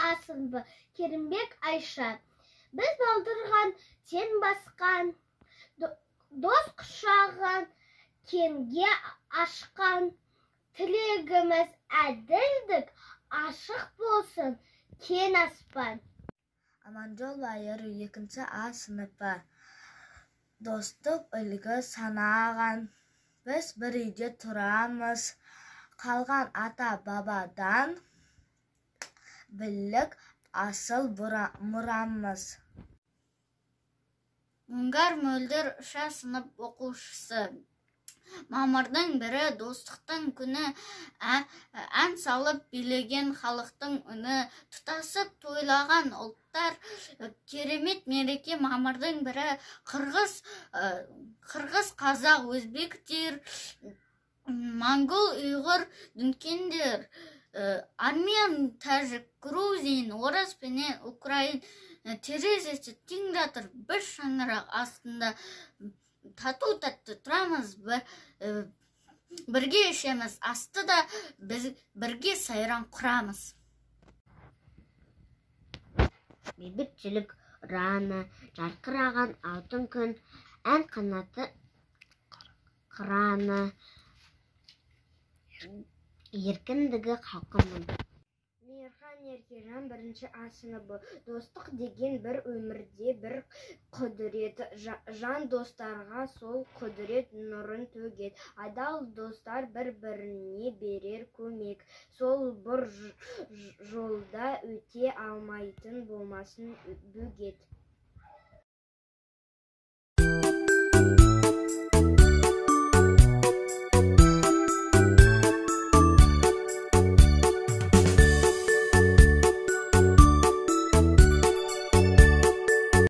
А сыныбы Керімбек Айша. Біз балдырған тең басқан, дос құшағын кеңге ашқан, тілегіміз әділдік, ашық болсын кең аспан. Аманжол Байыр, 2 А сыныбы. Достық үлгі санаған, біз бір үйде тұрамыз, қалған ата-бабадан бірлік асыл мұрамыз. Оңғар Мөлдір, 3 А сынып оқушысы. Мамырдың бірі достықтың күні, ән салып билеген халықтың үні, тұтасып тойлаған ұлттар, керемет мереке мамырдың бірі. Қырғыз, қазақ, өзбектер, моңғол, ұйғыр, дүнгендер, армян, тәжік, грузин, орыс пенен украин терезесі тең жатыр бір шаңырақ астында. Тату тәтті тұрамыз, бірге ішеміз асты да, біз бірге сайран құрамыз. Бейбітшілік ұраны, жарқыраған алтын күн, ән қанаты қыраны, еркіндігі халқымның. Мейірхан Еркежан, 1 А сыныбы. Достық деген бір өмірде бір құдірет, жан достарға сол құдірет нұрын төгеді. Адал достар бір-біріне берер көмек, сол бір жолда өте алмайтын болмасын бөгет.